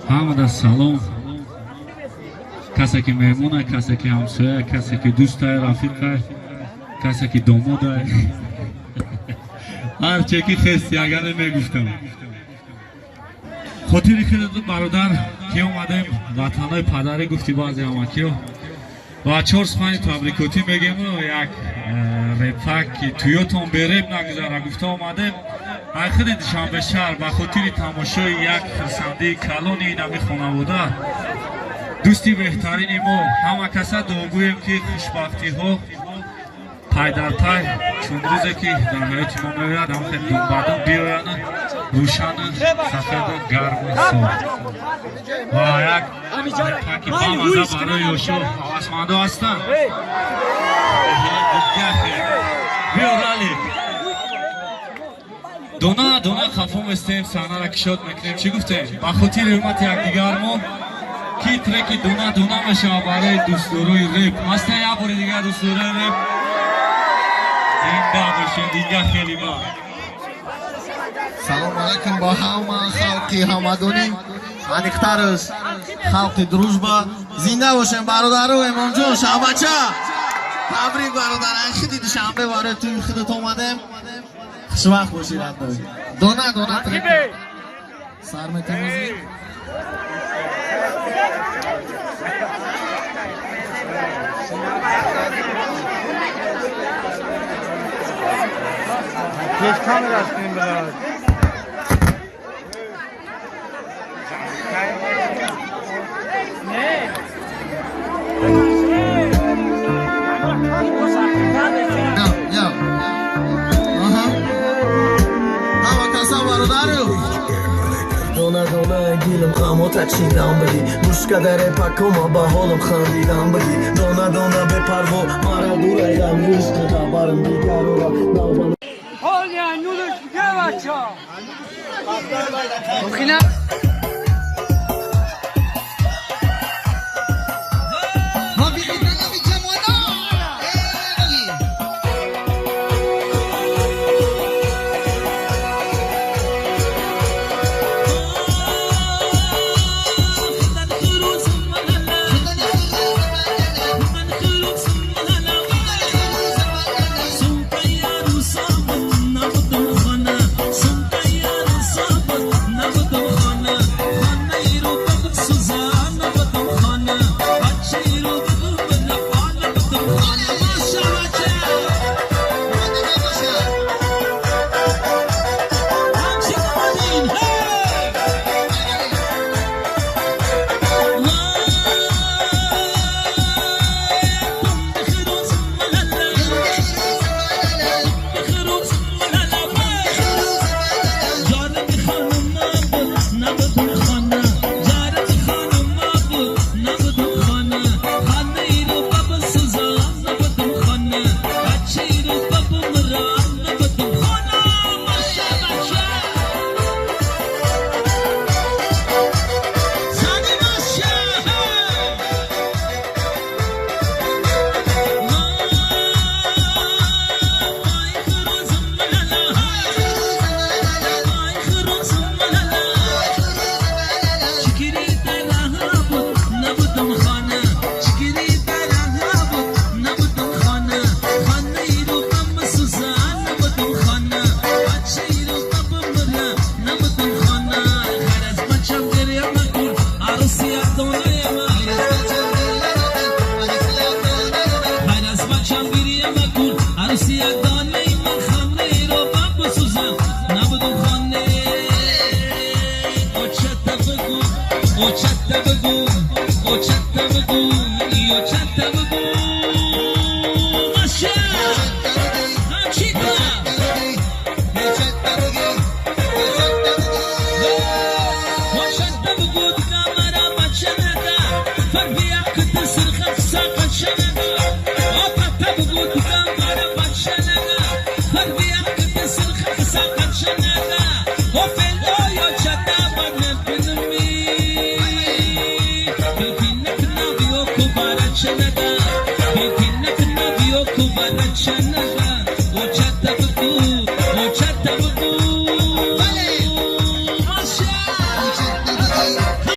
Ҳамада салом, касе ки меҳмона, касе ки ҳамсоя, касе ки дӯстае, рафиқае, касе ки домодае, ҳарче ки хести, агар намегуфтам. Хотири худатон, бародар, ки омадем ватанҳои падарӣ, гуфти баъзе ҳамакиё, ва чор сухани табрикотӣ мегему як репак, ки туётон береб нагузара, гуфта омадем. Ай худи Душанбе шаҳр ба хотири тамошои як хурсандии калони инами хонавода, дӯсти беҳтарини мо. Ҳама каса дуогӯем, ки хушбахтиҳо пай дар пай, чун рӯзе ки дар ҳаёти мо меояд, ҳамхел думбадум биёяну рӯшану сафеду гарму соф. Ва як репаки бамаза барои ёшо ҳавасмандо ҳастанд. Биё, ралик, дона дона хафо местем, саҳнара кишод мекунем. Чӣ гуфтем? Ба хотири ҳурмати якдигармон, ки треки дона дона мешавад барои дӯстдорои реп. Ҳаста як бори дигар дӯстдорои реп, зинда бошед. Дига хеле ба Салом алайкум ба ҳама халқи ҳамадонӣ, аниқтараш халқи Дружба. Зинда бошем, бародару. Эмомҷон, шабача, табрик, бародар. Ай хиди Душанбе барои туи худат омадем. Хушвақт бошӣ, раддой. Дона дона трек сар метемозӣ. Пеш камера астем, брат. Я. Аҳа. Ҳама каса, бародару. Дона дона гилм ғамота чинам бидӣ, мушка дар репакома ба ҳолам хандидам бидӣ. Дона дона бепарво мара дурай ғам ризқи хабарам дигарора навба.